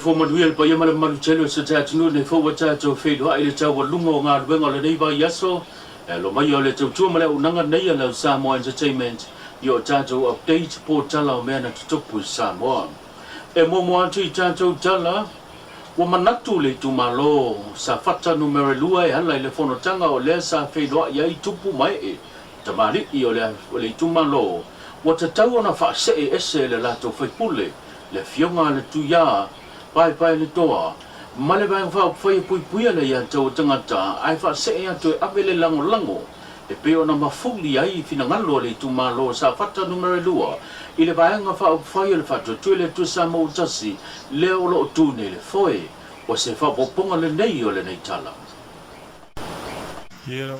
Soifua manuia le paia ma le mamalu tele o si o tatou atunuu nei foi ua tatou feiloai i le taualuga o galuega o lenei vaiaso e alo mai o le tautua ma le auaunaga nei a lau Samoa Entertainment i o tatou update po tala o mea na tutupu i Samoa. E muamua atu i tatou tala, ua manatu le itumalo Safata numera 2 e ala i le fonotaga o lea sa feiloai ai tupu ma ee tamalii o le itumalo ua tatau ona faasee ese le latou faipule le Afioga a le Tuiā, Paepaeletoa, ma le Vaega Faaupufai e puipuia le aiatatau a tagata ae faasee atu e ave le lagolago e pei ona mafuli ai finagalo o le itumalo o Safata Numera 2 i le Vaega Faaupufai o le Faatuatua i le Atua Samoa ua Tasi lea o lo o tu nei le foe. O se faaopoopoga lenei o lenei tala. Yeah.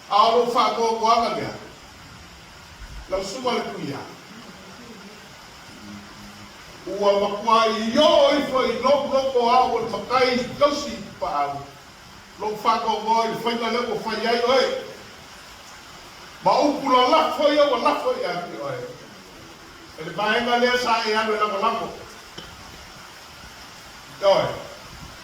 A o lou faanoanoaga lea, lau susuga le Tuiā. Ua matuai oo ifo i lou loto au o le matai tausi i Tupaau, lou faanoanoa i le faiga lea ua fai ai oe, ma upu lalafo ia ua lafo ia te oe, e le vaega lea sa e alu e lagolago. Ioe,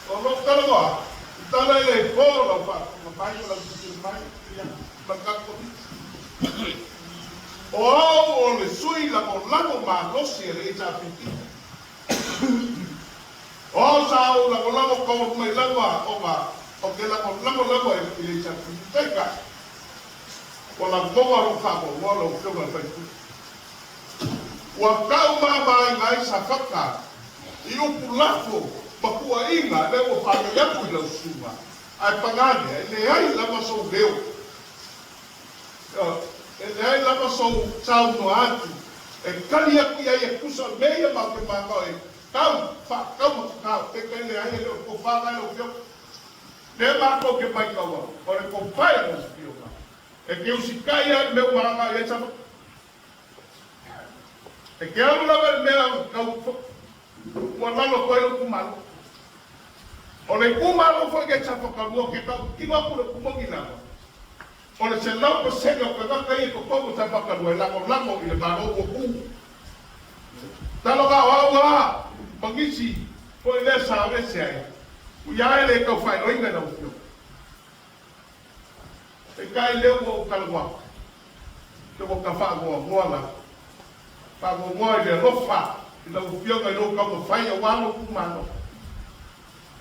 o lou talanoa, i tala e le po lau faafofoga mai ma lau tilotilo mai, ia, ma le tatou Komiti. O au o le sui lagolago malosi a le HRPP. O au sa ou lagolago kaua mai lava ona ou te lagolago lava i le HRPP. Peitai, ua lagona lou faanoanoa lau Afioga i le Faipule. Ua taumamaina ai Safata i upu lafo ma puaiga lea ua faalei atu i lau susuga, ae paga lea, e leai lava sou leo. E leai lava sou saunoa atu e tali atu i ai e tusa o mea ia matou te manao e tau faatau ma tatao. Peitai leai e le o le tofa lena i lau Afioga. Lea matou te maitaua o le tofa i lau Afioga e te usitai lava i le mea ua agai i ai Safata. E te alu lava i le mea tau ua lalo atu ai lou itumalo. O le itumalo foi nei Safata 2 ou te tautino atu le upu moni lava, O le 100% o tagata ia i totonu o Safata 2 e lagolago i le Malo ua tu. Taloga o au a ma nisi foi lea sa o ese ai, uia e le tau faailoina i lau Afioga. Peitai lea ua ou talanoa atu, se ua ta faanoanoa lava. Faanoanoa i le alofa i lau Afioga i lou taumafai aua lou itumalo.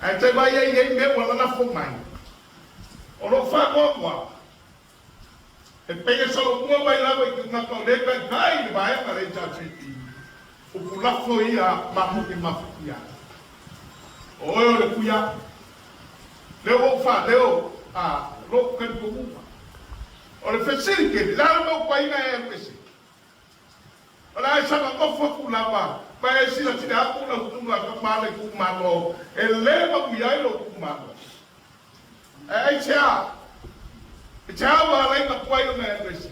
Ae te vaai ai i nei mea ua lalafo mai. O lou faanoanoa, e pei e solomua mai lava i tagata o lea taitai i le vaega le HRPP, upu lafo ia matou te mafatia ai. O oe o le kuia, lea ua ou faaleo a lou talitonuga. O le fesili tele, le a le mea ua tuaiina e alu ese? O le a e saga nofo atu lava ma e silasila atu lau tulaga ma le itumalo e le manuia ai lou itumalo. Ae aisea? Aisea ua ala ai na tuai ona e alu ese?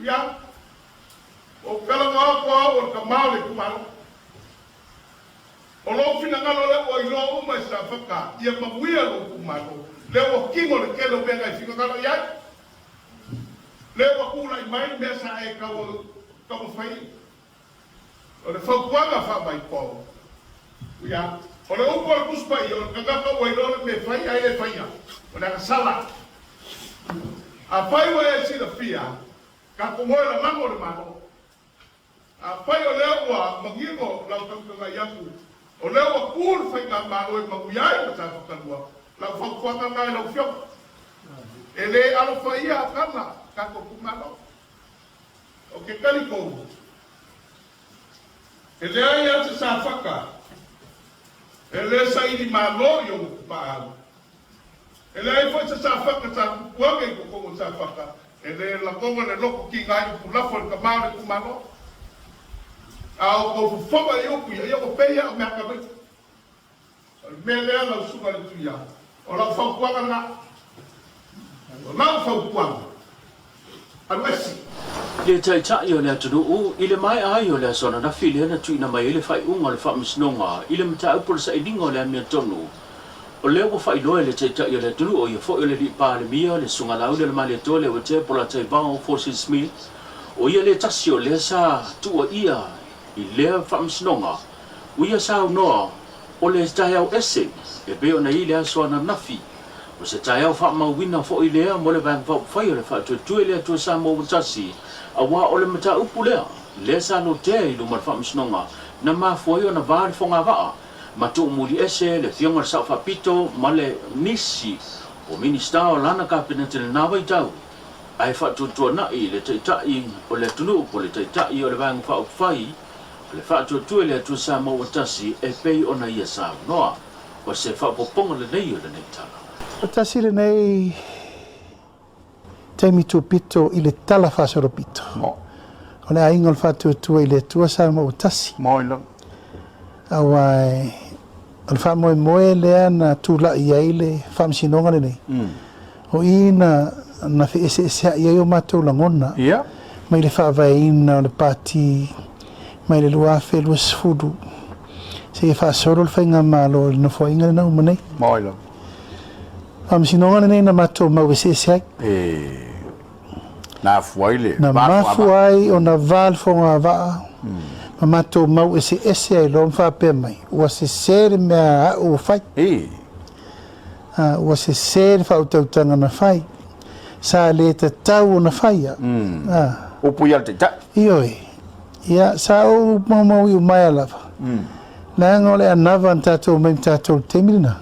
Ia, ua ou talanoa atu au o le tama o le itumalo. O lou finagalo lea ua iloa uma e Safata ia manuia lou itumalo, lea ua kino le tele o mea na e finagalo i ai. Lea ua tulai mai le mea sa e taumafai. O le fautuaga faavaipau, ia, o le upu a le Tusi Paia, o le tagata ua iloa le mea e fai ae le faia, o le agasala. Afai ua e silafia, tatou moe lalago le Malo. Afai o lea ua manino lau tautagai atu, o lea ua tu le faigamalo e manuia ai ma Safatalua, lau fautuaga lena i lau Afioga. E le alofaia tala tatou itumalo. Ou te talitonu, e leai lava se Safata e le saili malo i ona tapaau. E leai foi se Safata sa tupu ane i totonu o Safata e le lagona le loto tiga i upu lafo i le tama o le itumalo. A outou fofoga i upu ia, ia ua pei lava o mea tamaiti. O le mea lea lau susuga i le Tuia, o lau fautuaga lena. O lau fautuaga, alu ese. Le Taitai o le atunuu, i le maea ai o le aso ananafi lea na tuuina mai ai le faaiuga o le Faamasinoga i le mataupu o le sailiga o le amiotonu. O lea ua faailoa e le Taitai o le atunuu, o ia foi o le Alii Palemia, le Susuga Laauli Almalietoa Leuatea Polataivao Fosi Smith, o ia le tasi o lea sa tuuaia i lea Faamasinoga, ua ia saunoa. O le taeao ese e pei ona i ai le aso ananafi, o se taeao faamauina foi lea mo le Vaega Faaupufai o le Faatuatua i le Atua Samoa ua Tasi, aua o le mataupu lea, lea sa lotea i luma o le Faamasinoga, na mafua ai ona va le fogavaa ma tuumuli ese le Afioga i le Sao Faapito ma le nisi o Minisita o lana Kapeneta i lena vaitau, ae faatuatuanai le Taitai o le atunuu po o le Taitai o le Vaega Faaupufai o le Faatuatua i le Atua Samoa ua Tasi e pei ona ia saunoa. O se faaopoopoga lelei o lenei tala. O tasi lenei taimi tupito i le tala faasolopito. O le aiga o le Faatuatua i le Atua Samoa ua Tasi. Aua o le faamoemoe lea na tulai ai le faamasinoga lenei. O i na na feeseesea'i ai o matou lagona mai le faavaeina o le Pati mai le 2020 seia faasolo le faigamalo i le nofoaiga lena uma nei. Faamasinoga lenei na matou mau eseese ai. Na afua ai le Na mafua ai ona va le fogavaa ma matou mau eseese ai loa ma faapea mai, ua sese le mea a au ua fai. Ua sese le faautautaga na fai. Sa le tatau ona faia. Upu ia le Taitai. Ioe. Ia, sa ou maumau iumaea lava. Leaga o le anava na tatou omai ma tatou i le taimi lena.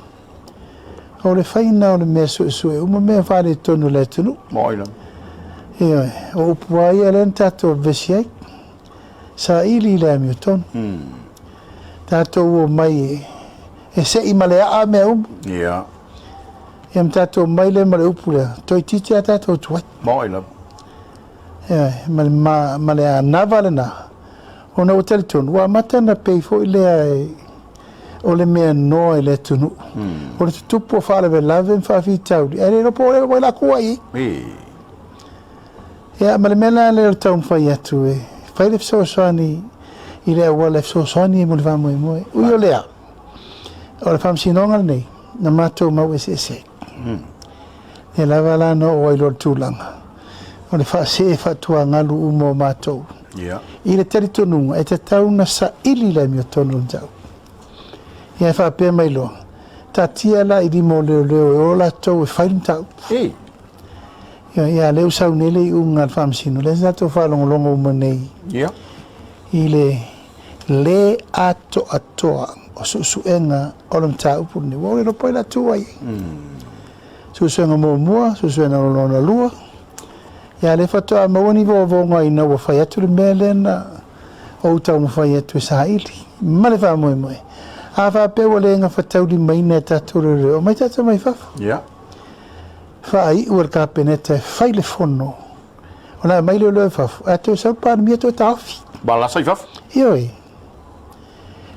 O le faiga o le mea suesue uma mea faaletonu o le atunuu. Ioe, o upu lava ia lea na tatou vevesi ai. Saili i le amiotonu. Tatou omai e sei ma le aa mea uma. Ia ma tatou omai lea ma le upu lea, toeitiiti lava tatou tuai. Ioe, ma le anava lena, ona ua talitonu, ua amata ona pei foi lea e o le mea noa i le atunuu. O le tutupu o faalavelave ma faafitauli, ae le iloa po o ai la kua i ai. Ia, ma le mea la lea o le taumafai atu e fai le fesoasoani i le auala e fesoasoani ai mo le faamoemoe. Ui o lea, o le faamasinoga lenei, na matou mau eseese ai. Lea lava la na oo ai loa le tulaga o le faasee faatuagalu uma o matou. I le talitonuga e tatau ona saili le amiotonu o le mataupu. Ia e faapea mai loa, taatia la i lima o leoleo e o latou e fai le mataupu. Ia, ia lea ua sau nei le iuga a le faamasino, lea sa tatou faalogologo uma nei i le le atoatoa o suesuega o le mataupu lenei. Ua le iloa po o ai la tu ai. Suesuega muamua, suesuega lona lua. Ia lea faatoa maua ni vaovauga ina ua fai atu le mea lea na ou taumafai atu e saili ma le faamoemoe. A faapea ua le gafataulimaina e tatou leoleo, omai tatou mai fafo. Faaiu e le Kapeneta e fai le fono. O le a aumai leoleo i fafo, ae toe sau le Palemia toe taofi. Ua lasa i fafo. Ioe.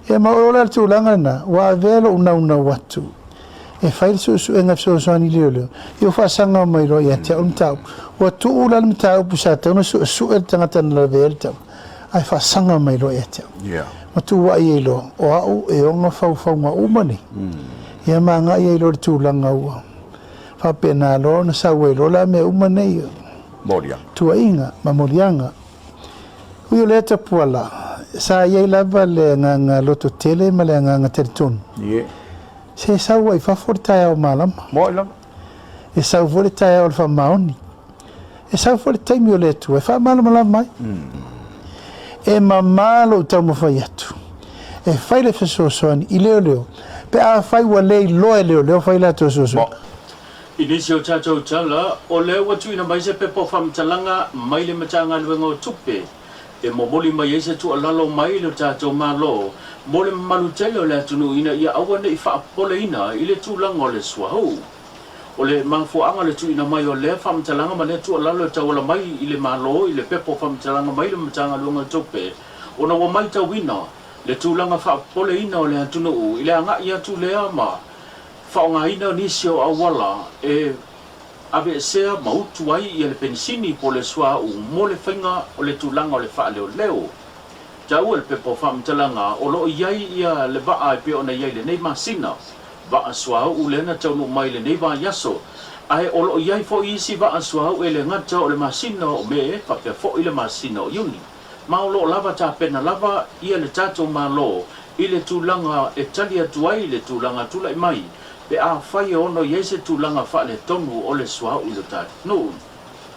Ia ma o le tulaga lena, ua avea lou naunau atu e fai le suesuega e fesoasoani i leoleo, ia ua faasaga mai loa ia te au le mataupu. Ua tuu la le mataupu sa tatau ona suesue le tagata na lavea ai le tama, ae faasaga mai loa ia te au. Ma tuuai ai loa, o au e ona faufauga uma nei. Ia ma agai ai loa i le tulaga ua faapena loa ona sau ai loa la mea uma nei, tuuaiga ma moliaga. Ui o lea tapuala, sa i ai lava le agaga lototele ma le agaga talitonu. Se sau ai i fafo le taeao malama. E sau foi le taeao o le faamaoni. E sau foi le taimi o le Atua e faamalamalama ai. E mama lou taumafai atu e fai le fesoasoani i leoleo pe afai ua le iloa e leoleo fai latou suesuega. I nisi o tatou tala, o lea ua tuuina mai se pepa o faamatalaga mai le Matagaluega o Tupe e momoli mai ai se tuualalo mai lo tatou Malo mo le mamalu tele o le atunuu ina ia aua ne i faapopoleina i le tulaga o le suauu. O le mafuaaga o le tuuina mai o lea faamatalaga ma lea tuualalo e tauala mai i le Malo i le pepa o faamatalaga mai le Matagaluega o Tupe ona ua maitauina le tulaga faapopoleina o le atunuu i le agai atu lea ma faaaogaina nisi o auala e aveesea ma utu ai ia le penisini po o le suauu mo le faiga o le tulaga o le faaleoleo. Taua le pepa o faamatalaga o lo o i ai ia le vaa e pei ona i ai lenei masina, vaa suauu lea na taunuu mai lenei vaiaso, ae o lo o i ai foi isi vaa suauu e le gata o le masina o Me faapea foi le masina o Iuni. Ma o lo o lava tapena lava ia le tatou Malo i le tulaga e tali atu ai i le tulaga tulai mai pe afai e ono i ai se tulaga faaletonu o le suauu i lo tatou nuu.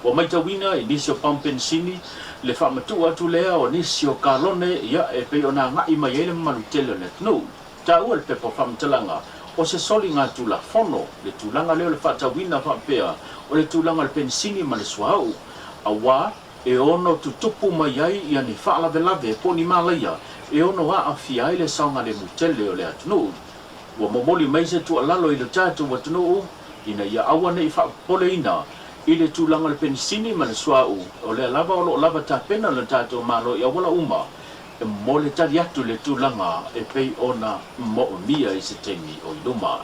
Ua matauina i nisi o pamu penisini le faamatuu atu lea o nisi o kalone ia e pei ona agai mai ai le mamalu tele o le atunuu. Taua le pepa o faamatalaga o se soligatulafono le tulaga lea o le faatauina faapea o le tulaga o le penisini ma le suauu aua e ono tutupu mai ai ia ni faalavelave po o ni malaia e ono aafia ai le saogalemu tele o le atunuu. Ua momoli mai se tuualalo i lo tatou atunuu ina ia aua ne i faapopoleina i le tulaga o le penisini ma le suauu, o lea lava o lo o lava tapena lo tatou Malo i auala uma e mo le tali atu i le tulaga e pei ona moomia i se taimi o i luma.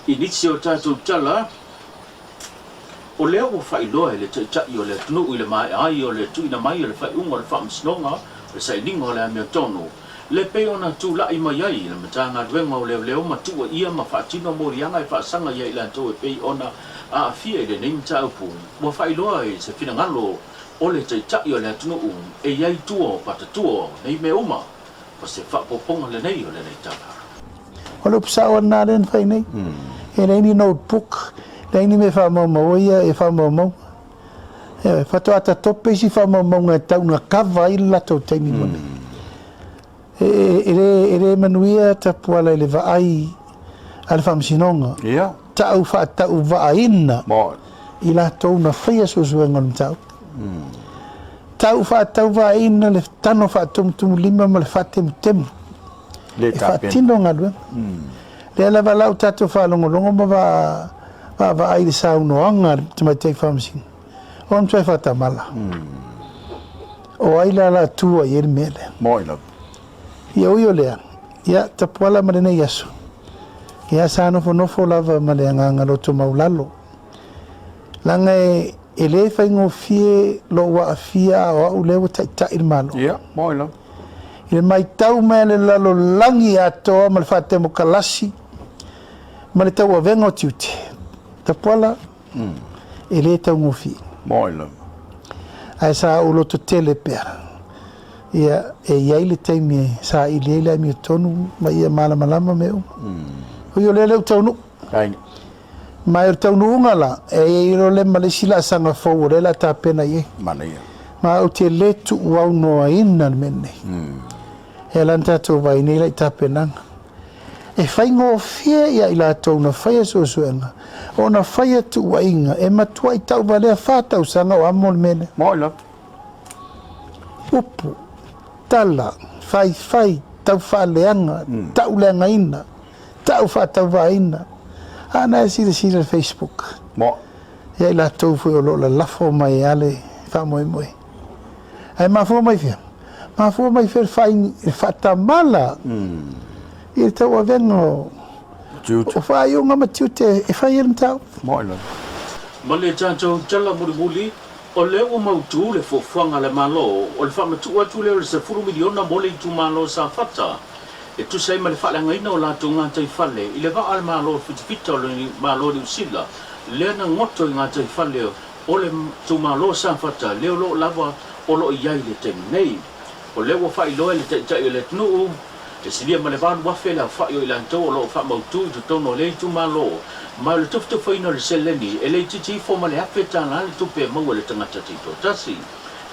I nisi o tatou tala, o lea ua faailoa e le Taitai o le atunuu i le maea ai o le tuuina mai o le faaiuga o le Faamasinoga o le sailiga o le amiotonu, le pei ona tulai mai ai le Matagaluega o Leoleo ma tuuaia ma faatino moliaga e faasaga ia i latou e pei ona aafia i lenei mataupu. Ua faailoa i se finagalo o le Taitai o le atunuu e i ai tua o patatua o nei mea uma, o se faaopoopoga lenei o lenei tala. O le upu sao lena lea na fai nei. E leai ni notebook, leai ni mea e faamaumau ai ia faamaumauga. Ioe, faatoa tatope isi faamaumauga e tau ina cover ai le latou taimi mo nei. E, e, le, e le manuia Tapuala i le vaai a le Faamasinoga. Ia. Tau faatauvaaina i latou na faia suesuega o le mataupu. Tau faatauvaaina le tano faatumutumulima ma le faatemutemu Le e faatino galuega. Lea lava la ua tatou faalogologo ma vaavaai i le saunoaga a le Tamaitai Faamasino, o le matua faatamala. O ai la la tua i ai le mea lea? Moi lava. Ia ui o lea, ia Tapuala ma lenei aso, ia sa nofonofo lava ma le agaga loto maulalo. Leaga e le faigofie lou aafia a o au lea ua taitai le Malo. Ia, moi lava. I le matau mai a le lalolagi atoa ma le faatemokalasi ma le tauavega o tiute, Tapuala, e le taugofie. Moi lava. Ae sa ou lototele pea, ia, e i ai le taimi e saili ai le amiotonu ma ia malamalama mea uma. Ui o lea lea ua taunuu. Ai. Ma o le taunuuga la, e i ai loa le ma le isi laasaga fou o lea o le a tapena i ai. Manaia. Ma ou te le tuuaunoaina le mea lenei. E ala ona tatou vaai nei la i tapenaga. E faigofie ia i latou na faia suesuega ona faia tuuaiga e matuai tauvalea 4 tausaga o amo le mea lea. Moi lava. Upu, tala, faifai, taufaaleaga, tauleagaina, tau faatauvaaina. A na e silasila i le Facebook. Mo. Ia i latou foi o lo o lalafo mai lava le faamoemoe. Ae mafua mai fea? Mafua mai fea le faatamala i le tauavega o Tiute. o faaiuga ma tiute e fai ai le mataupu. Moi lava. Ma le tatou tala mulimuli, o lea ua mautu le fuafuaga a le Malo o le faamatuu atu lea o le $10 miliona mo le itumalo o Safata e tusa ai ma le faaleagaina o latou gataifale i le vaa a le Malo fitafita o le Malo o Niu Sila lea na goto i gataifale o le itumalo o Safata lea o lo o lava o lo o i ai i le taimi nei. O lea ua faailoa e le Taitai o le atunuu e silia ma le 8,000 le aofai o i latou o lo o faamautu i totonu o lea itumalo, ma o le tufatufaina o le seleni e le itiiti ifo ma le $1,000 le tupe e maua e le tagata taitoatasi.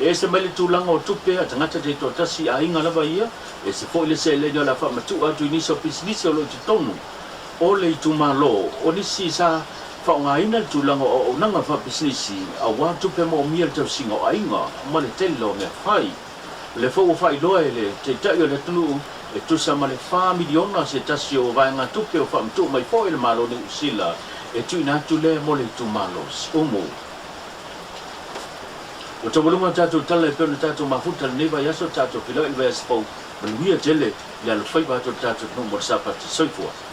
E ese mai le tulaga o tupe a tagata taitoatasi aiga lava ia, ese foi le seleni o le a faamatuu atu i nisi o pisinisi o lo o i totonu o le itumalo, o nisi sa faaaogaina le tulaga o auaunaga faapisinisi aua tupe moomia i le tausiga o aiga ma le tele o mea fai. O lea foi ua faailoa e le Taitai o le atunuu e tusa ma le $4 miliona se tasi o vaegatupe o faamatuu mai foi e le Malo o Niu Sila e tuuina atu lea mo le itumalo o Siumu. Ua taualuga tatou tala e pei ona tatou mafuta i lenei vaiaso, tatou feiloai i le vaiaso fou. Manuia tele le alofaiva atu o le tatou atunuu mo le Sapati. Soifua.